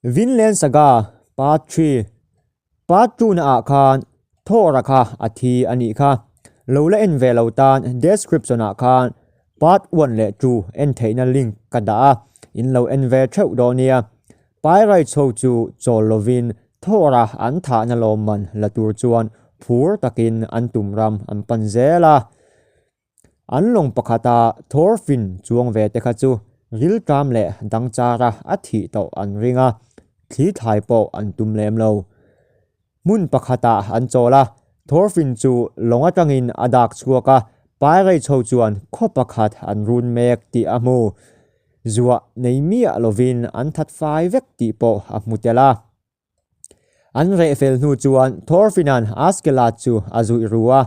Vinland Saga Part 3 Part 2 na ah khan Thor-a kha a thi a nih kha. Lo la en ve lo tan description ah khan Part 1 leh 2 en theihna link ka dah a, in lo en ve theuh dawn nia. Pirates ho chu chawl lovin Thor-a an thahna lawmman la tur chuan phur takin an tum ram an pan zel a. An lawng pakhata Thorfinn chuang ve te kha chu rilṭam leh dangchara a thih tawh an ring a, thli thlai pawh an tum lem lo. Hmun pakhatah an chawl a, Thorfinn chu lawng atangin a dak chhuak a, Pirates ho chuan khaw pakhat an run mek tih a hmu. Zuah nei miah lovin an that fai vek tih pawh a hmu tel a. An reh fel hnu chuan Thorfinn-a'n Askeladd chu a zuih ru a,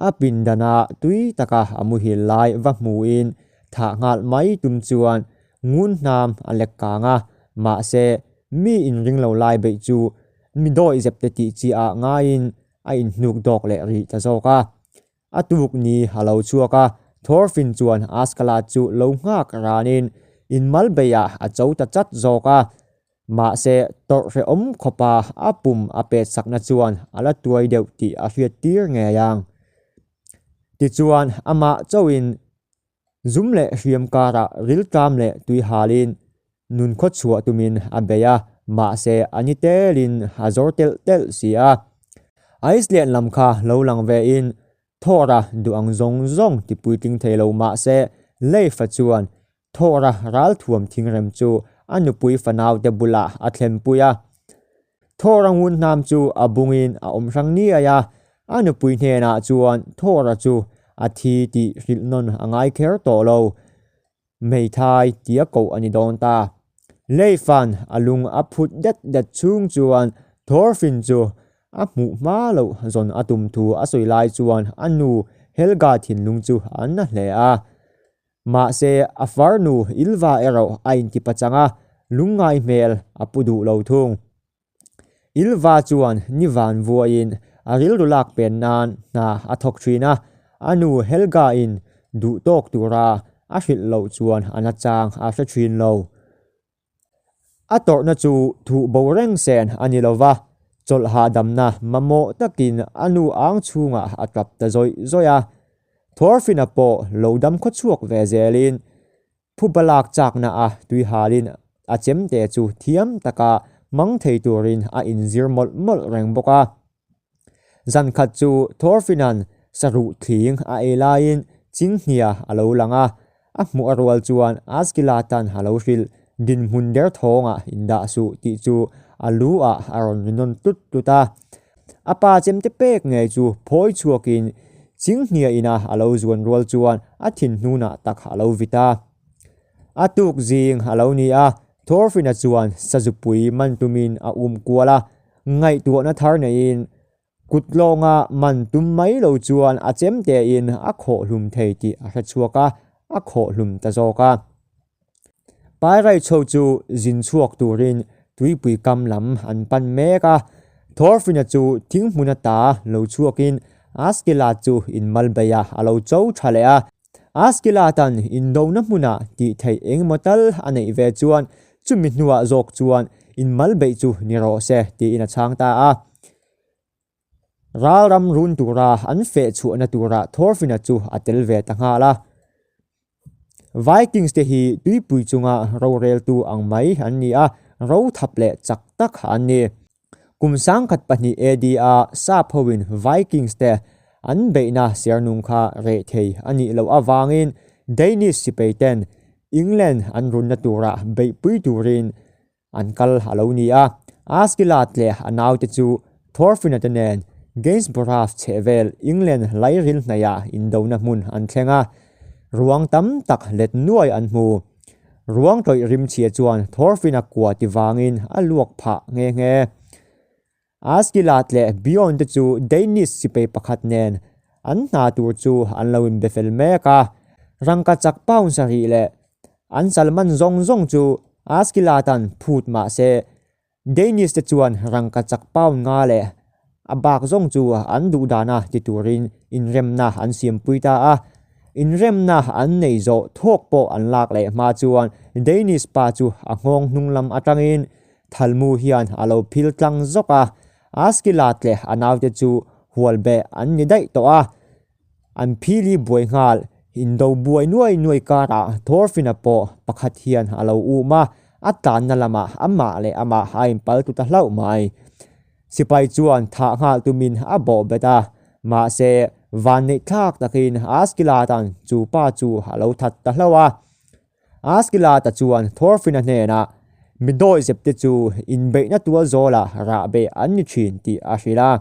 a pindanah tui taka a muhil lai va hmuhin thah nghal mai tum chuan ngun hnam a lek kang a, mahse mi inring lo lai beih chu mi dawi zep te tih chi ah ngaiin a inhnuk dawk leh rih ta zawk a. A tuk ni a lo chhuak a, Thorfinn chuan Askeladd chu lo nghak ranin inmalbeihah a cho ta chat zawk a. Mahse, tawrh hrehawm khawpa a pum a pet sakna chuan a la tuai deuh tih a hriat tir ngei ang. Tichuan, amah chauhin zum leh hriam karah rilṭam leh tui halin nun khawchhuah tumin a bei a, mahse a ni telin a zawr telh telh si a. Iceland lam kha lo lang vein Thor-a duh ang zawng zawng ti puitling thei lo mahse Leif-a chuan Thor-a ralthuam thingrem chu a nupui fanaute bulah a thlenpui a. Thor-a ngun hnam chu a bungin a awm hrang niai a, a nupui hnenah chuan Thor-a chu a thi tih hrilh nawn a ngai kher tawh lo. Hmeithai tia koh a ni dawn ta. Leifan a lung a phut det det chhung chuan Thorfinn chu a hmuh hma loh zawn a tum thu a sawi lai chuan a nu Helga thinlung chu a na hle a. Mahse a farnu Ylva erawh a intipa chang a, lungngai hmel a pu duh lo thung. Ylva chuan ni van vuaiin a rilru lak pen nan hna a thawk thin a, a nu Helga-in duh tawk tura a hrilh loh chuan a nachang a hre thin lo. A tawrhna chu thuh bo reng sen a ni lo va, chawlh hahdamna mamawh takin a nu ang chhungah a tap ta zawih zawih a. Thorfinn-a pawh lo dam khawchhuak ve zelin Phuba lak chakna a tui halin a chemte chu thiam taka hmang thei turin a inzir mawlh mawlh reng bawk a. Zan khat chu Thorfinn-a'n saruh thling a ei laiin Chinghnia a lo lang a, a hmuh a rual chuan Askeladd-a'n a lo hrilh, dinhmun derthawngah indah suh tih chu a lu ah a rawn ri nawn tlut tlut a. A pa chemte pek ngei chu phawi chhuakin Chinghnia ina a lo zuan rual chuan a thinhnunah tak a lo vit a. A tuk zing a lo ni a, Thorfinn-a chuan sazupui man tumin a um kual a, ngaihtuahna thar neiin kut lawnga man tum mai lo chuan a chemtein a khawh hlum thei tih a hre chhuak a, a khawh hlum ta zawk a. Pirates ho chu zin chhuak turin tuipui kam lam an pan mek a, Thorfinn-a chu thing hmun ata lo chhuakin Askeladd chu inmalbeih a a lo cho tha leh a. Askeladd-a'n indona hmunah tih theih engemaw tal a neih ve chuan chumi hnuah zawk chuan inmalbeih chu ni rawh se tiin a chhang ta a. Ral ram run tura an feh chhuahna turah Thorfinn-a chu a tel ve ta nghal a. Vikings te hi tuipui chunga roreltu ang mai an ni a, ro thap leh chak tak an ni. Kum 1002 AD a sap hoin Vikings te an beihna sernung kha reh thei a nih loh avangin Danish sipai ten England an runna tura beihpui turin An kal a lo ni a, Askeladd leh a naute chu Thorfinn-a te nen Gainsborough chhehvel England lairil hnaihah indona hmun an thleng a, ruang tam tak let nuai an hmu. Ruang tawih rimchhia chuan Thorfinn-a kua ti vangin a luak phah nghe nghe. Askeladd leh Bjorn te chu Danish sipai pakhat nen an hna tur chu an lo inbe fel mek a, rangkachak pound sarih leh an salman zawng zawng chu Askeladd-a'n phut mah se, Danish te chuan rangkachak pound nga leh a bak zawng chu an duh dana ti turin inremna an siampui ta a. Inremna an nei zawh thawk pawh an lak leh hma chuan Danish pa chu a nghawng hnung lam atangin. Thalmu hian a lo phil tlang zawk a, Askilad leh a naute chu hual beh an ni daih tawh a. An phili buai nghal, indo buai nuai nuai karah Thorfinn-a pawh pakhat hian a lo um a, a tlanna lamah amah leh amah a inpal tu ta hlauh mai. Sipai chuan thah nghal tumin a bawh bet a, mahse vanneih thlak takin Askilad-a'n chu pa chu a lo that ta hlauh a. Askilad-a chuan Thorfinn-a hnenah mi dawihzep te chu inbeihna tual zawlah rah beh an ni thin tih a hrilh a.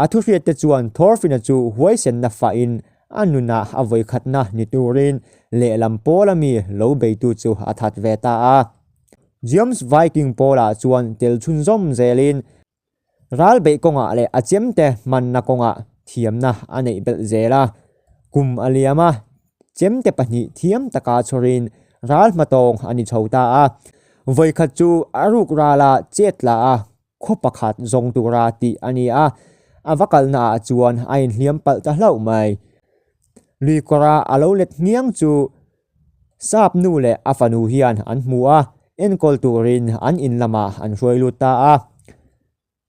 A thuhriat te chuan Thorfinn-a chu huaisenna fahin a nunah a vawikhatna ni turin lehlam pawla mi lo beitu chu a that ve ta a. James Viking pawlah chuan tel chhunzawm zelin Ral beih kawngah leh a chemte hmanna kawngah thiamna a neih belh zel a. Kum a liam a, chemte pahnih thiam taka chhawrin ral hmatawng a ni chho ta a. Vawikhat chu a ruk rala chet la a, khaw pakhat zawng tura tih a ni a, a va kalnaah chuan a inhliam palh ta hlauh mai. Lui kawra a lo let hniang chu Sap nu leh a fanu hian an hmu a, enkawl turin an in lamah an hruai lut ta a.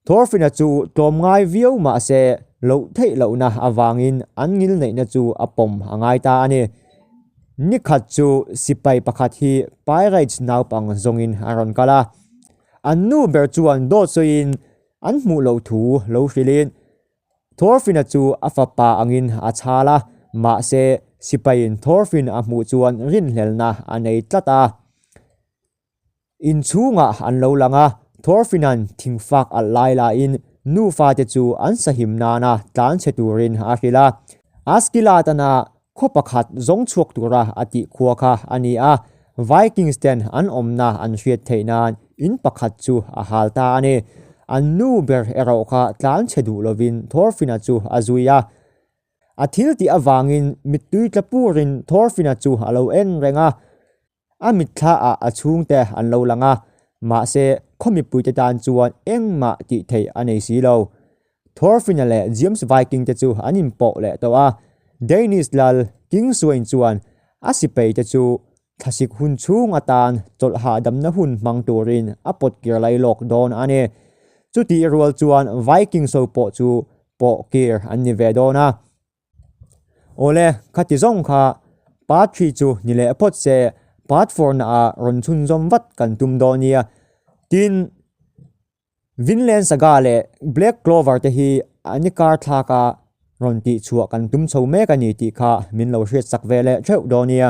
Thorfinn-a chu tlawm ngai viau mah se loh theih lohna avangin an ngil neihna chu a pawm a ngai ta a ni. Ni khat chu sipai pakhat hi Pirates naupang zawngin a rawn kal a. An nu ber chuan dawt sawiin an hmuh loh thu lo hrilhin Thorfinn-a chu a fapa angin a chhal a, mahse sipaiin Thorfinn a hmuh chuan rinhlelna a nei tlat a. Inchhungah an lo lang a, Thorfinn-a'n thingfak alh lai laiin nufate chu an sahim nana tlanchhe turin a hrilh a. Askeladd-ana Khaw pakhat zawng chhuak tura a tih khua kha a ni a, Vikings ten an awmna an hriat theih nan in pakhat chu a hal ta a ni. An nu ber erawh kha tlan chhe duh lovin Thorfinn-a chu a zui a. A thil tih avangin mittui tla purin Thorfinn-a chu a lo en reng a. A mitthla ah a chhungte an lo lang a, mahse khaw mipuite tan chuan engmah tih theih a nei si lo. Thorfinn-a leh James Viking te chu an inpawh leh tawh a, Danish lal King Sweyn chuan a sipai te chu thlasik hun chhung atan chawlh hahdamna hun hmang turin a pawt kir lai lawk dawn a ni. Chutih rual chuan Vikings ho pawh chu pawh kir an ni ve dawn a. Awle, khati zawng kha part 3 chu ni leh phawt se, part 4 na ah rawn chhunzawm vat kan tum dawn nia. Tin, Vinland Saga leh Black Clover te hi an i kar thlak a rawn tih chhuah kan tum chho mek a ni tih kha min lo hriat sak ve leh theuh dawn nia.